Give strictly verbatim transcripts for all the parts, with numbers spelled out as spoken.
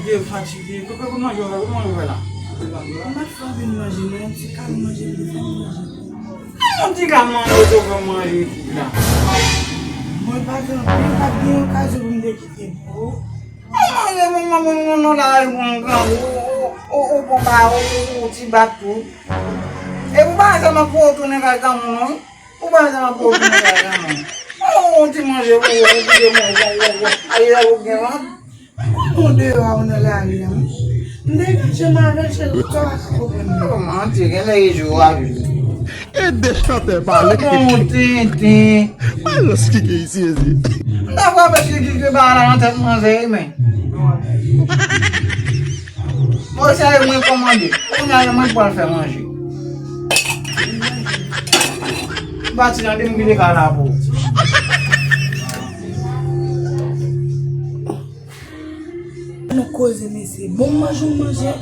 E fatige, kòman manje w fè, kòman manje w fè la? M pa t fè anpil manje, non, yon ti kal manje m te fè m manje. Yon ti kal manje w te fè m manje isit la. Mwen pa gen anpil, pa t gen okazyon pou m te kite pou ou. Ou manje, mwen, mwen, mwen, mwen, non, la, mwen, mwen, ou, ou, ou, ou, bon, ba, ou, ou, ou, ti bat tou. E pou bagay sa, m ap pou ou tounen kay granmoun, non. Pou bagay sa, m ap pou ou tounen kay granmoun. Ou, ou, ti manje, ou, ou, ou, kite mwen, ou, ou, ou, ou, aye, ou gen vant. Ou deyò a, ou nan lari a, wi. M degaje m avè l, cheri, sa w ap konprann. Ou manti, genlè e jou w ap viv. Ede chantè pale. Ou tenten. Alòs, ki gen isi, isi? M ta frape chiki ke ba la nan tèt manzè, men. Bon, sa e mwen kòmande. Kounye a, mwen pral fè manje. Pati nan de m ki te ka la pou. Nou koze, mesye. Bon, m manje, m manje.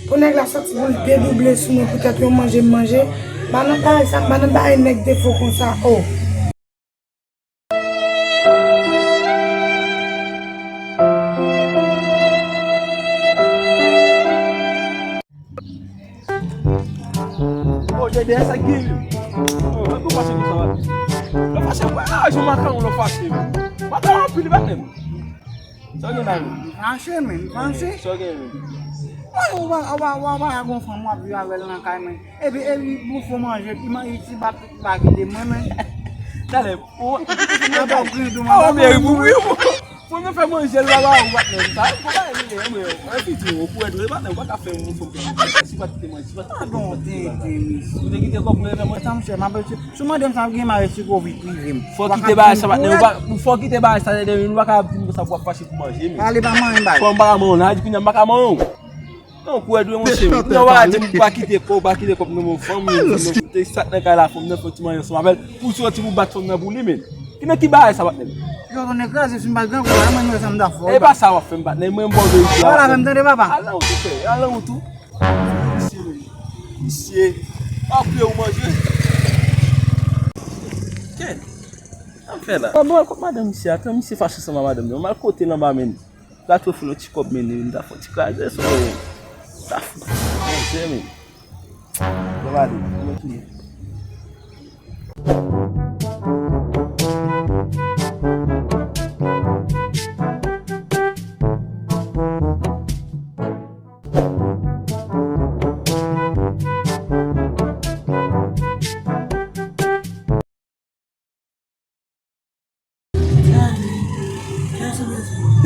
Pou nèg la sòti pou l dedouble sou mwen poutèt yon manje m manje. M pa nan bagay sa, m pa nan bagay nèg defo konsa. Oh. Oh, Dede, sa gen wi. Oh, mwen pou fache konsa, wi. Lè fache, mwen, ah, jan makawon lè fache, wi. Makawon anpil, wi, menm. Sa gen la, wi. Fache, men, fache. Sa gen, wi. Mwen, ou pa, ou pa, ou pa, ou pa gon fanm w ap viv avè l nan kay, men. Epi, epi, pou fò manje, ti manje, ti bat, ti bat kite mwen, men. Talè, ou, ou, ou, ou, meri pou wi, ou. Fò nou fè manje l la, la, ou bat menm sa. Fò pa manje, mwen, mwen, an fiti, ou pou èd, ou pa, ou pa ka fè moun fò manje. Si pa kite manje, si pa kite manje. Ou te kite kòb mwen fè manje. Sa, monchè, m ap, si w mande m sa, m gen mare sikovi prive m. Fò kite bagay sa, patnè, ou pa, fò kite bagay sa, Dede, nou pa ka ap di m konsa pou w ap fache pou manje, men. Ale pa manje, bay. Fò m pa ka manyen w, la, di kounye a m pa ka manyen w. Non, kou èd wi, monchè. Kounye a w pa ka di m pa kite kòb, pa kite kòb nan men fanm, te sot nan kay la, fanm nan fè ti manje ansanm avè l. Pou soti pou bat fanm nan pou li, men. Ki nan ki bagay sa, patnè? Yo, konnen kraze, si m pa t grangou la, mwen, mwen, sa m ta fè w. E pa sa w ap fè m, patnè, mwen, m ba w verite a, patnè. Al avè m, tande, papa. Al nan wout ou, frè, al nan wout ou. Misye, men. Misye. Apre ou manje. Kè. Sa m fè la? Bon, bon, al kot madanm misye a, tan misye fache ansanm ak madanm li. M al kote l anba, men. Gate w fè yon ti kòb mennen, m ta fè yon ti kraze sou ou. Sa fou. Manje, men. Bon, ale, mwen tounen.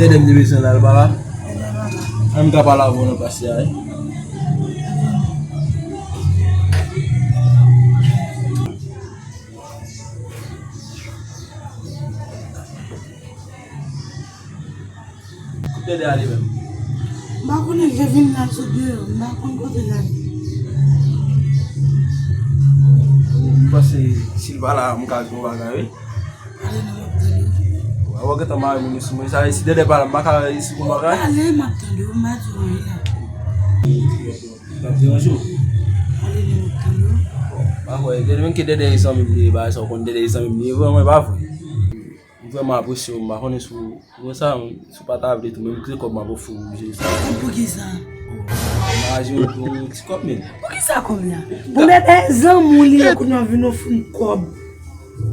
Dede m te bezwen l al pa la. An m ka pale avè w nan pase a, wi. Kote Dede ale menm? M pa konnen, li te vin la sot deyò, m pa konn kote l ale. M panse si l pa la, m ka di yon bagay, wi. Ale non, m ap tande w. Wè, w gentan mare moun yo sou mwen. Sa, si Dede pa la, m pa ka resi pou bagay. Ale, m ap tande w, m pa di w anyen la. M ap deranje w. Ale non, m ap tande w. Pa kwè, Dede, menm ke Dede e zanmi m li ye, bagay sa, w konn Dede e zanmi m li ye, vre, mwen pa vre. M vrèman apresye w, m pa konnen si w, mwen sa, si w pa ta vle tou, menm grenn kòb m ap ofri w, Jezi. Poukisa? M pa aji yon ti kòb, men. Poukisa kòb la? Bon, Dede zanmi w li ye, kounye a w vin ofri m kòb.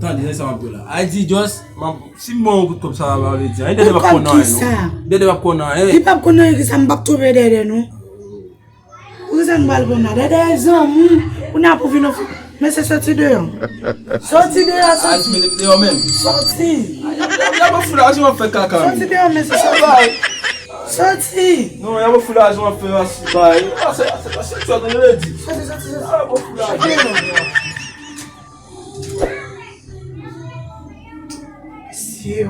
Tande, sa m ap di w la. A di, just, m ap, si m ba w yon kout kòb, sa pa vle di anyen. Dede p ap konn anyen, non. Dede p ap konn anyen. Li p ap konn anyen, kisa m p ap twonpe Dede, non. Poukisa m pral konn la? Dede zanmi w, kounye a pou vin ofri. Mesye, soti deyò. Soti deyò, soti. Al mete m deyò menm. Soti. Y ap ofri lajan, w ap fè kaka. Soti deyò, mesye, soti. Soti. Non, y ap ofri lajan, w ap fè rasi bay. A, se, se, se, se, se, se, se, soti, soti, soti. Y ap ofri lajan. Mesye, o.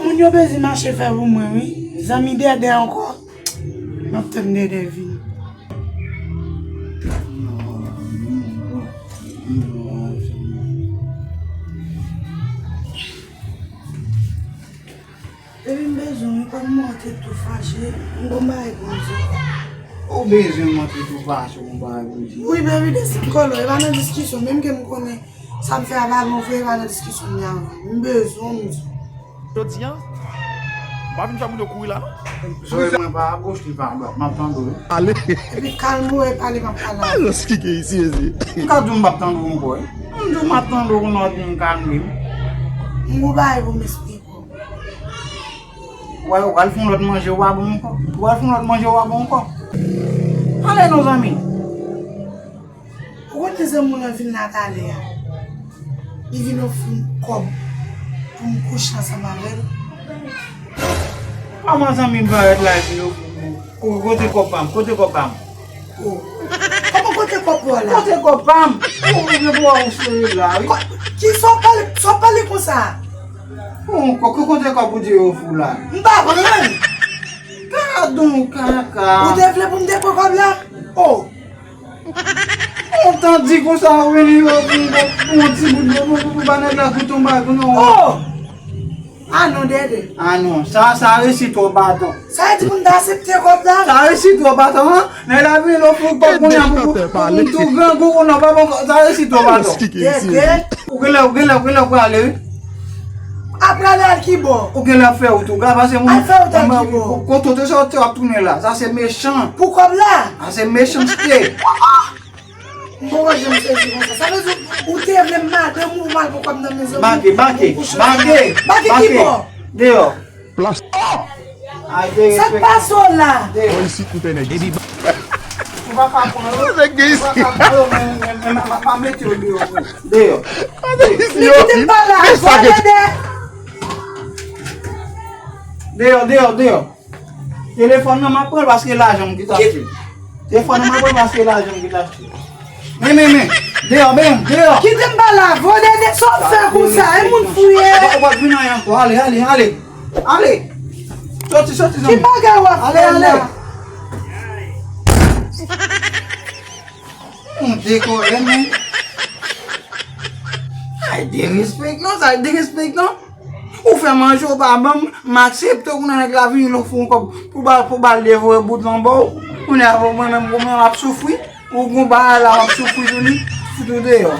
Moun yo bezwen mache fè pou mwen, wi. Zanmi Dede ankò. M ap tann Dede vini. Depi m bezwen w, wi, kòm mwen te tou fache, m gon bagay pou m di w. Ou bezwen mwen te tou fache, m gon bagay pou m di w? Wi, baby, desann kòlè w, e pa nan diskisyon, menm ke m konnen sa m fè a pa bon vre, e pa nan diskisyon m ye avè w. M bezwen w, m di w. Jodi a, Pa vin fè moun yo kouri la non. Zòrèy mwen pa agoch, li pa adwat. M ap tande w wi. Ale. Epi kalme w e pale, m ap pale avè w. Alòs ki gen isi, mesye? M ka di w m p ap tande w ankò wi. M di w m ap tande w, kounye a w di m kalme m. M gon bagay pou m esplike w. Ou al, ou al fè yon lòt manje, ou pa bon ankò. Ou al fè yon lòt manje, ou pa bon ankò. Ale non zanmi. Ou konnen zanmi w lan vin la talè a. Li vin ofri m kòb pou m kouche ansanm avè l. Kòman zanmi m parèt la epi l ofri m? Ko-, kote kòb pa m? Kote kòb pa m? Oh. Kòman kote kòb pa w la? Kote kòb pa m? Ou gen pou wè yon souri la wi. Ko-, kisa w pale, sa w pale konsa? Bon, ko-, ko-, kote kòb ou di yo ofri w la? M pa pran l. Gadon kaka. Ou te vle pou m te pran kòb la? Oh. Ou t ap di konsa, ou vini, ou vin pou, pou yon ti bout, pou, pou, pou ba nèg la goute yon bagay, non. Oh! Ah non, Dede. Ah non, sa, sa resi twò baton. Sa vle di pou m ta aksepte kòb la? Sa resi twò baton, an? Nèg la vini, l ofri w kòb kounye a pou, pou, pou m tou grangou, ou non, pa bon, sa resi twò baton. Dede. Ou genlè, ou genlè, ou genlè prale, wi. Apre ale al kibò? Ou genlè ap fè wout ou, gade, pase moun. Al fè wout al kibò? Kote w te sòti, w ap tounen la. Sa se mechan. Pou kòb la? Sa se mechanste. M poko janm sezi konsa. Sa vle di ou te vle madanm ou mal pou kòb nan mezon. Bake, bake, bake, bake. Bake kibò? Deyò. Plas. Ay, deyò. Sa k pase w la? Deyò. Mwen isit m fè nèg isit. Ou pa ka pran yo. Nèg gen isit. Ou pa ka pran yo, men, men, men, m a, m a mete yo deyò. Deyò. Men kite m pale avè w, Dede. Deyò, deyò, deyò. Telefòn nan m ap pran l paske lajan m ki t achte. Telefòn nan m ap pran l paske lajan m ki t achte. Men, men, men. Deyò, men, deyò. Kite m pale avè w, Dede, sa w fè konsa? E moun fou ye. Ou pa, ou pa vin anyen ankò. Ale, ale, ale. Ale. Soti, soti, zanmi. Ki bagay w ap fè la? Ale, ale. M dekole, men. Ay, derespèk non, sa derespèk non. Ou fè manje, ou pa ban m, m aksepte w, kounye a nèg la vini, l ofri w kòb pou ba, pou ba l devore bout lan ba w. Kounye a, mwen menm, mwen menm, m ap soufri. Ou gon bagay la, m ap soufri sou li, fout ou deyò.